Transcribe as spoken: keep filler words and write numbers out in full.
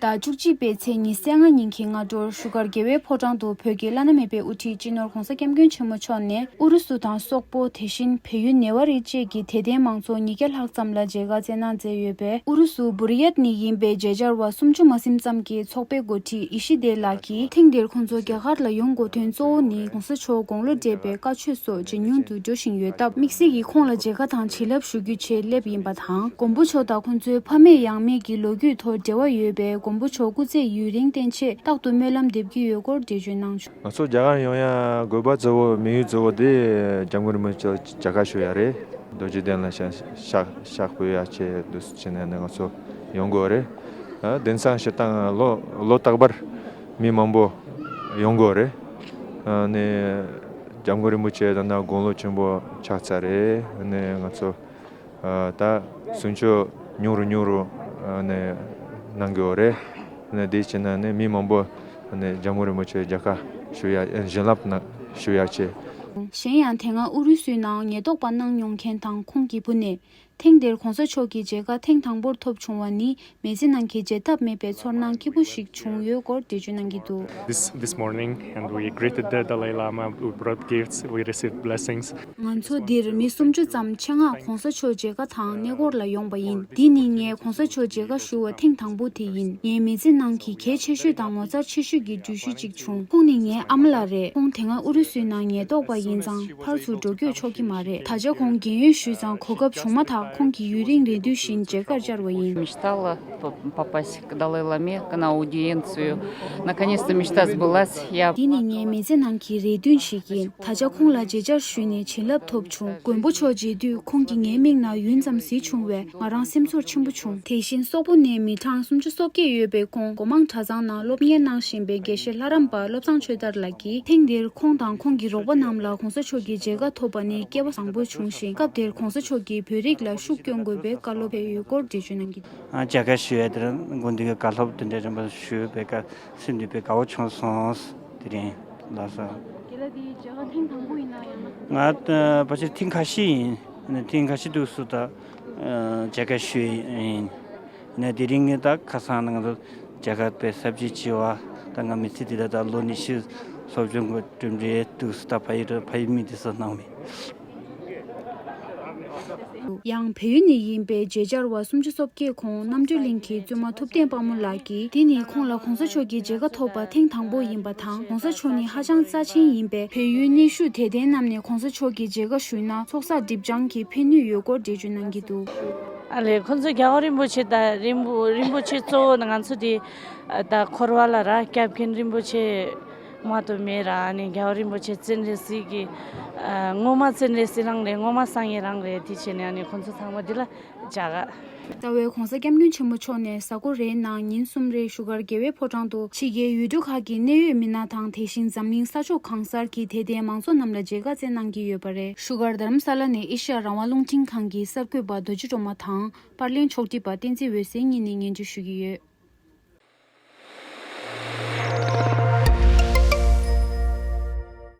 ཟླ་བཅུ་གཅིག་པའི་ཚེས་ཉི་ཤུ་རྩ་ལྔ་ཉིན་གྱི་སྔ་དྲོར་བཞུགས་སྒར་རྒྱལ་བའི་ཕོ་བྲང་དུ་བོད་ཀྱི་བླ་ན་མེད་པའི་དབུ་ཁྲིད་སྤྱི་ནོར་༧གོང་ས་༧སྐྱབས་མགོན་ཆེན་པོ་མཆོག་ནས་ཨུ་རུ་སུ་དང་སོག་པོ། དེ་བཞིན་བལ་ཡུལ་ནེ་ཝ་རི་བཅས་ཀྱི་དད་ལྡན་མང་ཚོགས་ཉིས་བརྒྱ་ལྷག་ཙམ་ལ་མཇལ་ཁ་བསྩལ་གནང་མཛད་ཡོད་པས། ཨུ་རུ་སུ་བུ་རི་ཡད་ནས་ཡིན་པའི་མཇལ་བཅར་བ་སུམ་ཅུ་མ་ཟིན་ཙམ་གྱི་ཚོགས་པའི་འགོ་ཁྲིད་ཡི་ཤི་དེ་ལགས་ཀྱིས། ཐེངས་འདིར་ཁོང་ཚོ་རྒྱ་གར་ལ་ཡོང་དགོས་དོན་གཙོ་བོ་ནི་༧གོང་ས་མཆོག་དགུང་ལོ་བགྲེས་པའི་བཀའ་ཆོས་སོགས་ཇེ་ཉུང་དུ་འགྲོ་བཞིན་ཡོད་སྟབས། དམིགས་བསལ་གྱིས་ཁོང་ལ་མཇལ་ཁ་དང་བྱིན་རླབས་ཞུ་རྒྱུ་ཆེད་སླེབས་ཡིན་པ་དང་། མགོན་པོ་མཆོག་དང་ཁོང་ཚོའི་ཕ་མེས་ཡང་མེས་ཀྱི་ལོ་རྒྱུས་ཐོག་འབྲེལ་བ་ཡོད་པའི་མགོན་པོ་མཆོག་སྐུ་ཚེ་ཡུན་རིང་བརྟན་ཆེད་རྟག་ཏུ་སྨོན་ལམ་འདེབས་ཀྱི་ཡོད་སྐོར་འགྲེལ་བརྗོད་གནང་བྱུང་། ང་ཚོ་རྒྱ་གར་ཡོང་ཡ་དགོས་པ་གཙོ་བོ་དམིགས་ཡུལ་གཙོ་བོ་དེ་སྐྱབས་མགོན་རིན་པོ་ཆེ་མཇལ་ཁ་ཞུ་ཡ་རེད། རྡོ་རྗེ་གདན་ལ་ཕྱག་ཕྱག་ཕྱག་ཕུལ་ཡ་ཆེད་དུ་བྱས་ནས་ང་ཚོ་ཡོང་དགོས་རེད། ཨ་དེང་སང་སྤྱིར་བཏང་ལོ་ལོ་རྟག་པར་མི་མང་པོ་ཡོང་དགོས་རེད། ཨ་ནི་སྐྱབས་མགོན་རིན་པོ་ཆེ་ད་ལྟ་དགུང་ལོ་ཆེན་པོ་ཆགས་ཚར་རེད། ཨ་ནི་ང་ཚོ་ཨ་ད་གསུང་ཆོས་ཉུང་རུ་ཉུང་རུ་ཨ་ནི་གནང་དགོས་རེད། ཨ་ནི་དེ་བྱས་ན་ནི་མི་མང་པོ་ཨ་ནི་སྐྱབས་མགོན་རིན་པོ་ཆེ་མཇལ་ཁ་ཞུ་ཡ་བྱིན་རླབས་ན་ཞུ་ཡ་ཆེད། གཞན་ཡང་དེ་སྔ་ཨུ་རུ་སུའི་ནང་ཉེན་རྟོག་པ་གནང་མྱོང་མཁན་དང་ཁོང་གི་བུ་ནས། ཐེངས་འདིར་༧གོང་ས་མཆོག་གི་མཇལ་ཁ་ཐེངས་དང་པོར་ཐོབ་བྱུང་བ་ནི་མི་ཚེ་ནང་གི་བརྗེད་ཐབས་མེད་པའི་ཚོར་སྣང་སྐྱིད་པོ་ཞིག་བྱུང་ཡོད་སྐོར་འགྲེལ་བརྗོད་གནང་གི་འདུག། This this morning, and we greeted the Dalai Lama. We brought gifts. We received blessings. ང་ཚོ་འདིར་མི་སུམ་ཅུ་ཙམ་ཆེད་མངགས་༧གོང་ས་མཆོག་མཇལ་ཁ་དང་གནས་སྐོར་ལ་ཡོང་པ་ཡིན། འདི་ནི་ངས་༧གོང་ས་མཆོག་མཇལ་ཁ་ཞུ་བ་ཐེངས་དང་པོ་དེ་ཡིན། ངའི་མི་ཚེ་ནང་གི་གལ་ཆེ་ཤོས་དང་ངོ་མཚར་ཆེ་ཤོས་ཀྱི་འགྲུལ་བཞུད་ཅིག་བྱུང་། ཁོང་ནི་ངའི་ཨ་མ་ལགས་རེད། ཁོང་དེ་སྔ་ཨུ་རུ་སུའི་ནང་ཉེན་རྟོག་པ་ཡིན་ཙང་ཕར་ཚུར་འགྲོ་སྐྱོད་ཆོག་གི་མ་རེད། ད་ཆ་ཁོང་རྒན་ཡོལ་ཞུས་ཙང་གོ་སྐབས་བྱུང་མ་ཐག་ཁོང་གི་ཡུན་རིང་རེ་འདུན་བཞིན་མཇལ་ཁར་བཅར་བ་ཡིན། Мечтала п- попасть к Далай Ламе, к- на аудиенцию. Наконец-то мечта сбылась. Я འདི་ནི་ངའི་མི་ཚེ་ནང་གི་རེ་འདུན་ཞིག་ཡིན། ད་ཆ་ཁོང་ལ་མཇལ་བཅར་ཞུས་ནས་བྱིན་རླབས་ཐོབ་བྱུང་། མགོན་པོ་མཆོག་མཇལ་དུས་ཁོང་གིས་ངའི་མིག་ནང་ཡུད་ཙམ་གཟིགས་བྱུང་བས་ང་རང་སེམས་ཚོར་ཆེན་པོ་བྱུང་། དེ་བཞིན་སོག་པོ་ནས་མི་གྲངས་སུམ་ཅུ་སོ་བརྒྱད་ཡོད་པའི་ཁོང་སྒོ་མང་གྲྭ་ཚང་ནང་སློབ་གཉེར་གནང་བཞིན་པའི་དགེ་བཤེས་ལྷ་རམས་པ་བློ་བཟང་ཆོས་དར་ལགས་ཀྱིས་ཐེངས་འདིར་ཁོང་དང་ཁོང་གི་རོགས་པ་རྣམས་ལ་༧གོང་ས་མཆོག་གི་མཇལ་ཁ་ཐོབ་པ་ནི་སྐལ་བ་བཟང་པོ་བྱུང་ཞིང་། སྐབས་དེར་༧གོང་ས་མཆོག་གིས་བོད་རིགས་ལ་ཤུགས་སྐྱོན་དགོས་པའི་བཀའ་སློབ་ཕེབས་ཡོད་སྐོར་འགྲེལ་བརྗོད་གནང་གི་འདུག། ཨ་མཇལ་ཁ་ཞུ་ཡ་དེར་དགོན་སྡེ་གི་བཀའ་སློབ་དེ་འདྲ་རིམ་པ་ཞུས་པའི་སྐབས་སེམས་འདུན་པའི་དགའ་བོ་བྱུང་སོང་། དེ་རིང་ལགས་སོ། རྒན་ལགས་འདི་མཇལ་ཁ་ཐེངས་དང་པོ་ཡིན་ན་ཡང་ན། ང་ད་ཕལ་ཆེར་ཐེངས་ཁ་ཤས་ཡིན། ཐེངས་ཁ་ཤས་འདུག་སུ་ད་མཇལ་ཁ་ཞུས་ཡིན། ནས་དེ་རིང་ངས་ད་ཁ་སང་ང་ཚོ་མཇལ་ཁ་དཔེ་ཟབ་ཅིག་བྱས་པ། ད་ང་མི་ཚེ་འདི་ལ་ད་ལོ་ཉི་ཤུ་སློབ་སྦྱོང་གི་གྲུབ་འབྲས་འདུག་སུ་ད་ཕ་ཡུལ་ཕ་ཡུལ་མི་འདི་སུ་གནང་མེད། ཡང་བལ་ཡུལ་ནས་ཡིན་པའི་མཇལ་བཅར་བ་སུམ་ཅུ་སོ་བརྒྱད་ཁོང་རྣམ་གྲོལ་གླིང་གི་བཙུན་མ་ཐུབ་བསྟན་དཔལ་མོ་ལགས་ཀྱིས། དེ་ནི་ཁོང་ལ་༧གོང་ས་མཆོག་གི་མཇལ་ཁ་ཐོབ་པ་ཐེངས་དང་པོ་ཡིན་པ་དང་། ༧གོང་ས་མཆོག་ནི་ཧ་ཅང་རྩ་ཆེན་ཡིན་པས། བལ་ཡུལ་གནས་བཞུགས་དད་ལྡན་རྣམས་ནས་༧གོང་ས་མཆོག་གི་མཇལ་ཁ་ཞུས་ན་ཚོགས་བསགས་སྒྲིབ་སྦྱང་གི་ཕན་ནུས་ཡོད་སྐོར་འགྲེལ་བརྗོད་གནང་གི་འདུག། ཨ་ལས་ཁོང་ཚོ་རྒྱལ་བ་རིན་པོ་ཆེ་དང་རིན་པོ་རིན་པོ་ཆེ་གཙོ་བོ་ནི་ང་ཚོ་དེ་ད་འཁོར་བ་ལ་ར་སྐྱབས་མཁན་རིན་པོ་ཆེ་མ་གཏོགས་མེད་ར། ཨ་ནི་རྒྱལ་བ་རིན་པོ་ཆེ་བཙུན་རེད་ཟེར་གི། ཨ་སྔོན་མ་བཙུན་རེད་ཟེར་རང་རེད། སྔོན་མ་སངས་རྒྱས་རང་རེད། དེ་བྱས་ནས་ཨ་ནི་ཁོང་ཚོ་ཚང་མ་འདི་ལ་མཇལ་ཁ། རྩ་བའི་༧གོང་ས་༧སྐྱབས་མགོན་ཆེན་པོ་མཆོག་ནས་གཟའ་འཁོར་རེའི་ནང་ཉིན་གསུམ་རེ་བཞུགས་སྒར་རྒྱལ་བའི་ཕོ་བྲང་དུ་ཕྱི་རྒྱལ་ཡུལ་གྲུ་ཁག་གི་གནད་ཡོད་མི་སྣ་དང་། དེ་བཞིན་འཛམ་གླིང་ས་ཕྱོགས་གང་སར་གྱི་དད་ལྡན་མང་ཚོགས་རྣམས་ལ་མཇལ་ཁ་བསྩལ་གནང་གི་ཡོད་པ་རེད། བཞུགས་སྒར་རྡ་རམ་ས་ལ་ནས་ཨེ་ཤ་ཡ་རང་དབང་རླུང་འཕྲིན་ཁང་གི་གསར་འགོད་པ་རྡོ་རྗེ་སྒྲོལ་མ་དང་པར་ལེན་ཕྱོགས་སྒྲིག་པ་བསྟན་འཛིན་འོད་ཟེར་གཉིས་ནས་སྙན་སྒྲོན་ཞུ་གི་ཡོད།